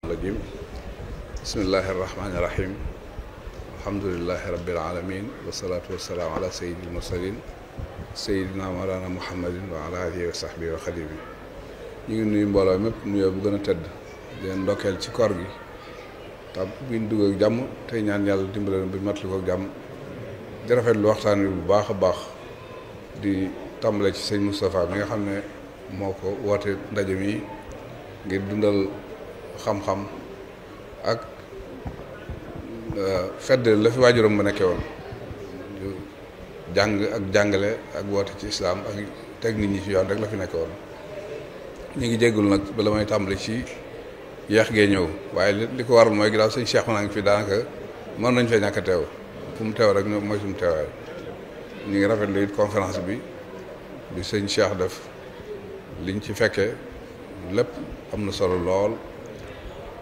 rajim bismillahi irrahmani irrahim alhamdulilahi rabbil alamin wasalaatu wasalaamu ala sayyidil mursalin sayyidina mawlana muhammadin wa ala alihi wa sahbihi wa xadimi ñu ngi nuyu mbooloo mépp nuyoo bu gën a tëdd di leen ndokkeel ci koor gi tam buñ dugg ak jàmm tey ñaan yàlla dimbale bu matli ko ak jàmm di rafetlu waxtaan wi bu baax a baax di tàmbale ci sëñ Moustapha mi nga xam ne moo ko woote ndaje mi ngir dundal xam-xam ak fedd la fi waajuram ba nekkee woon jàng ak jàngale ak woote ci islaam ak teg nit ñi ci yoon rek la fi nekkee woon ñu ngi jéggul nag bala may tàmbali ci yeex gee ñëw waaye li ko waral mooy ginnaaw sëñ Cheikh naa ngi fi daanaka mën nañ fee ñàkk a teew fu mu teew rek mooy sumu teewaay ñu ngi rafetlu it conférence bi sëñ Cheikh def liñ ci fekkee lépp am na solo lool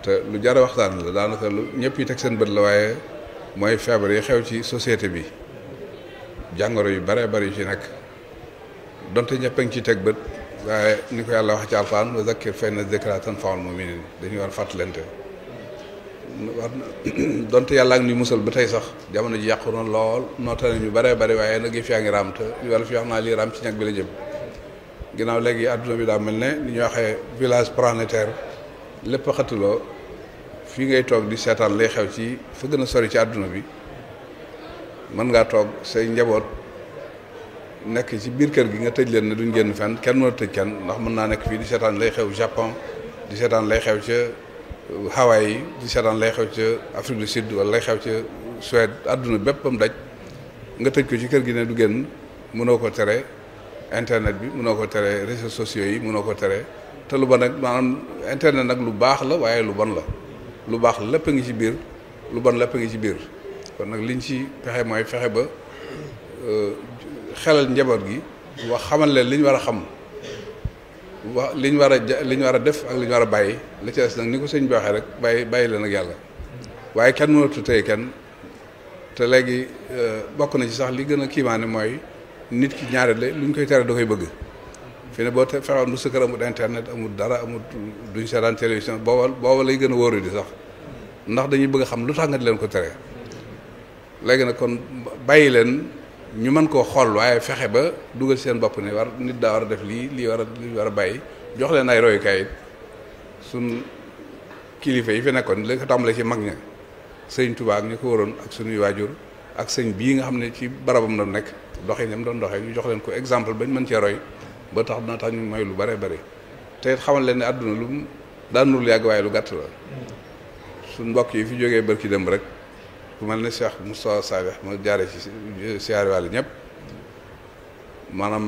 te lu jar a waxtaan la daanaka lu ñëpp yi teg seen bët la waaye mooy feebar yi xew ci société bi jàngoro yu bare bari yu ci nekk donte ñëpp a ngi ci teg bët waaye ni ko yàlla wax ci alxuraan wa zakkir fa inna zikraa tanfa'ul mu'miniin dañuy war fàttalante war donte yàlla ak ñuy musal ba tey sax jamono ji yàqu na lool nootane ñu bare bari waaye nag yëf yaa ngi raam te wala fi wax naa lii raam ci ñag bi la jëm ginnaaw léegi àdduna bi daa mel ne ni ñuy waxee village planétaire lépp a xatuloo fii ngay toog di seetaan lay xew ci fa gën a sori ci àdduna bi mën ngaa toog say njaboot nekk ci biir kër gi nga tëj leen ne duñ génn fenn kenn mën a tëj kenn ndax mën naa nekk fii di seetaan lay xew Japon di seetaan lay xew ca Hawaï yi di seetaan lay xew ca Afrique du Sud wala lay xew ca Suède àdduna bépp ba mu daj nga tëj ko ci kër gi ne du génn mënoo ko tere internet bi mënoo ko tere réseaux sociaux yi mënoo ko tere te lu bon nag maanaam internet nag lu baax la waaye lu bon la lu baax lépp a ngi ci biir lu bon lépp a ngi ci biir kon nag liñ ci fexe mooy fexe ba xelal njaboot gi wax xamal leen li ñu war a xam wax li ñu war a def ak li ñu war a bàyyi la ci des nag ni ko sëñ bi waxee rek bàyyi leen ak yàlla waaye kenn mënatu tey kenn te léegi bokk na ci sax li gën a kiimaane mooy nit ki ñaare la lu ñu koy tere da koy bëgg fi ne boo fexoon bu sa kër amul internet amul dara amul duñ seetaan télévision booba lay gën a wóoru di sax ndax dañuy bëgg a xam lu tax nga di leen ko tere léegi nag kon bàyyi leen ñu mën koo xool waaye fexe ba dugal seen bopp ne war nit daa war a def lii war a bàyyi jox leen ay royukaay it suñ kilifa yi fi nekkoon li ko tàmbalee ci mag ña sëñ Tuubaa ak ñu ko waroon ak suñuy waajur ak sëñ bii nga xam ne ci barabam la nekk doxee ñam doon doxee ñu jox leen ko exemple bañ mën cee roy ba tax dina tax ñu mooy lu bare bari te it xamal leen ne àdduna lu mu daanul yàgg waaye lu gàtt la suñ mbokk yi fi jógee bërki dem rek ku mel ne Cheikh Moustapha Salih ma jaaree ci siyaare wàll ñëpp maanaam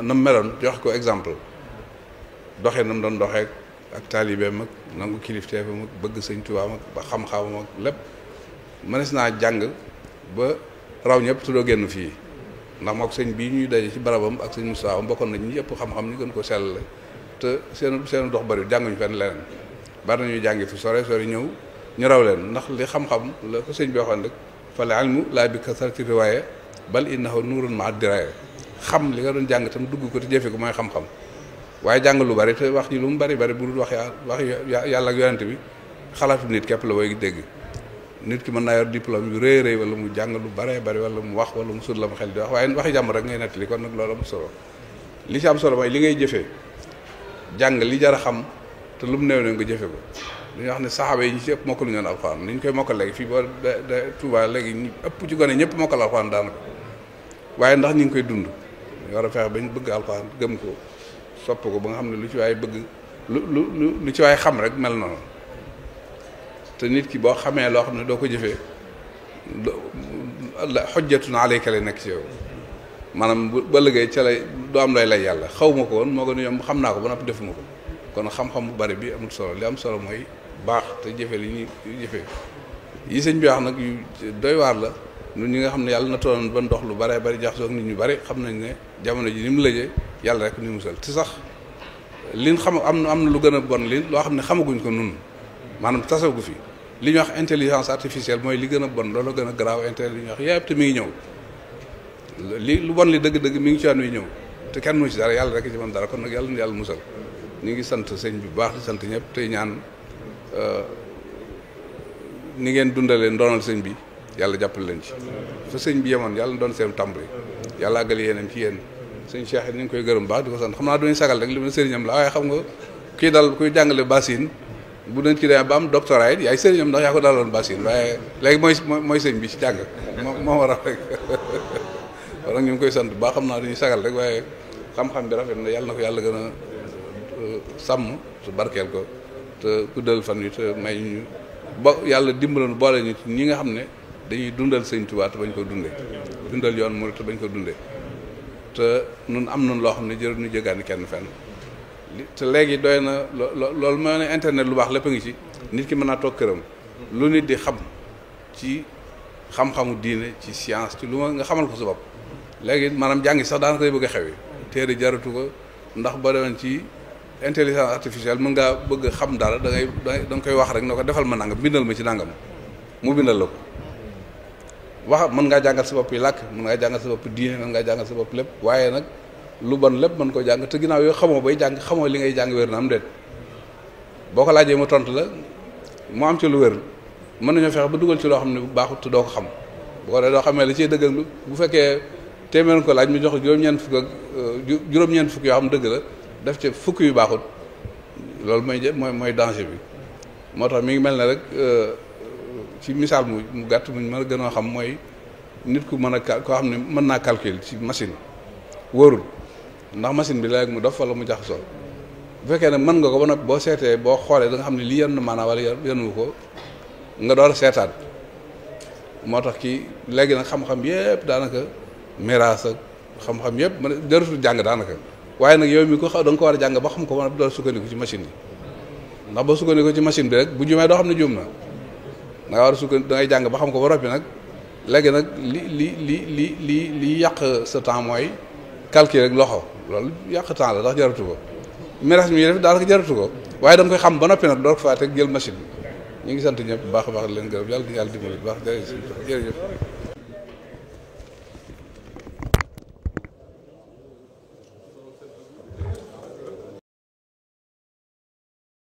na meloon jox ko exemple doxee na mu doon doxee ak taalibeem ak nangu kilifteefam ak bëgg sëñ Tuubaa ak ba xam-xamam ak lépp mënees naa jàng ba raw ñëpp tu doo génn fii ndax mook sëñ bii ñuy daje ci barabam ak sëñ Moustapha bokkoon nañ ñi ëpp xam-xam ñu gën ko sellale te seen dox bari jànguñu fenn leneen bari nañuy jàngi fu sore ñëw ñu raw leen ndax li xam-xam la ko sëñ bi waxoon rek fal ilmu laa bi kasrati riwaaya bal innahu nuurun ma'a diraaya xam li nga doon jàng tam dugg ko te jëfe ko mooy xam-xam waaye jàng lu bari te wax ji lu mu bari bu dul wax yàlla ak yonent bi xalaatu nit képp la booy dégg nit ki mën naa yor diplôme yu rëy wala mu jàng lu bare bari wala mu wax wala mu sut la mu xel di wax waaye waxi jàmm rek ngay nettali kon nag loolu am solo li ci am solo mooy li ngay jëfee jàng li jar a xam te lu mu néew ne nga jëfe ko li ñuy wax ne saxaaba yi ñi ci ëpp mokkalu ñoon alxuraan ni ñu koy mokkal léegi fii boo de Touba léegi ñu ëpp ci gone ñëpp mokkal alxuraan daanaka waaye ndax ñu ngi koy dund ñu war a fexe bañ bëgg alxuraan gëm ko sopp ko ba nga xam ne lu ci waay bëgg lu ci waay xam rek mel noonu te nit ki boo xamee loo xam ne doo ko jëfee xujjatun alayka lay nekk ci yow maanaam ba liggéey ca lay doo am lay yàlla xaw ma ko woon moo gën a yomb xam naa ko ba noppi defuma ko kon xam-xam bu bari bi amul solo li am solo mooy baax te jëfe li ñuy jëfe yi sëñ bi wax nag yu doy waar la ñun ñi nga xam ne yàlla na toonoon ba ndox lu bare bari jaxasoo ak nit ñu bari xam nañ ne jamono ji ni mu lëjee yàlla rek ni musal te sax liñ xam am na lu gën a bon li loo xam ne xamaguñ ko nun maanaam tasagu fi li ñuy wax intelligence artificielle mooy li gën a bon loolu gën a garaaw li ñuy wax yëpp te mi ngi ñëw lu bon li dëgg-dëgg mi ngi ci yoon wi ñëw te kenn mu ci dara yàlla rek ci mën dara kon nag yàlla na yàlla musal ñu ngi sant sëñ bi bu baax di sant ñëpp tey ñaan ni ngeen dundalee ndonal sëñ bi yàlla jàppale leen ci fa sëñ bi yemoon yàlla doon seen tàmbali yàlla àggal yéenam ci yéen sëñ Cheikh it ñu ngi koy gërëm baax di ko sant xam naa duñu sagal rek li mu sëriñam la waaye xam nga kii dal kuy jàngale basin bu doon ci demee ba am doctorat it yaay sëriñam ndax yaa ko daloon basin waaye léegi mooy sëñ bi ci jàng moo war a rek kon nag ñu ngi koy sant baax xam naa duñu sagal rek waaye xam-xam bi rafet na yàlla na ko yàlla gën a sàmm su barkeel ko te guddal fan wi te may ñu ba yàlla dimbaloon boole ñu ci ñi nga xam ne dañuy dundal sëñ Tuubaa te bañ ko dundee dundal yoon murid te bañ ko dundee te nun am nun loo xam ne jërë ñu jëgaani kenn fenn te léegi doy na loolu moo ne internet lu baax lépp a ngi ci nit ki mën naa toog këram lu nit di xam ci xam-xamu diine ci science ci lu ma nga xamal ko sa bopp léegi maanaam jàngi sax daanaka day bëgg a xewi téere jaratu ko ndax ba demoon ci intelligence artificielle mën ngaa bëgg xam dara da nga koy wax rek ne ko defal ma nangam bindal ma ci nangam mu bindal la ko wax mën ngaa jàngal sa bopp yi làkk mën ngaa jàngal sa bopp diine mën ngaa jàngal sa bopp lépp waaye nag lu bon lépp mën ko jàng te ginnaaw yoo xamoo bay jàng xamoo li ngay jàng wér na am déet boo ko laajee mu tontu la mu am ci lu wér mën nañoo fexe ba dugal ci loo xam ne bu baaxut te doo ko xam bu ko dee doo xamee li ciy dëgg bu fekkee téeméer ko laaj mu jox juróom-ñeent fukk ak juróom-ñeent fukk yoo xam dëgg la def ci fukk yu baaxut loolu mooy danger bi moo tax mi ngi mel ne rek ci misaal mu gàtt mu mën a gën a xam mooy nit ku mën a koo xam ne mën naa calcul ci machine wóorul ndax machine bi léegi mu dof wala mu jaxasoo bu fekkee ne mën nga ko ba noppi boo seetee boo xoolee da nga xam ne lii yenn maanaam wala yenn ko nga door a seetaat moo tax kii léegi nag xam-xam yëpp daanaka miraas ak xam-xam yëpp man jarutul jàng daanaka waaye nag yow mi ko da nga ko war a jàng ba xam ko ba door sukkandiku ci machine bi ndax boo sukkandiku ci machine bi rek bu jumee doo xam ne juum na da nga war a sukkandiku da ngay jàng ba xam ko ba noppi nag léegi nag li yàq sa temps mooy calcul rek loxo loolu yàq temps la ndax jaratu ko miraas mi def daanaka jaratu ko waaye da nga koy xam ba noppi nag door ko faa teg jël machine bi ñu ngi sant ñëpp bu baax a baax leen gërëm yàlla dimbali bu baax jërëjëf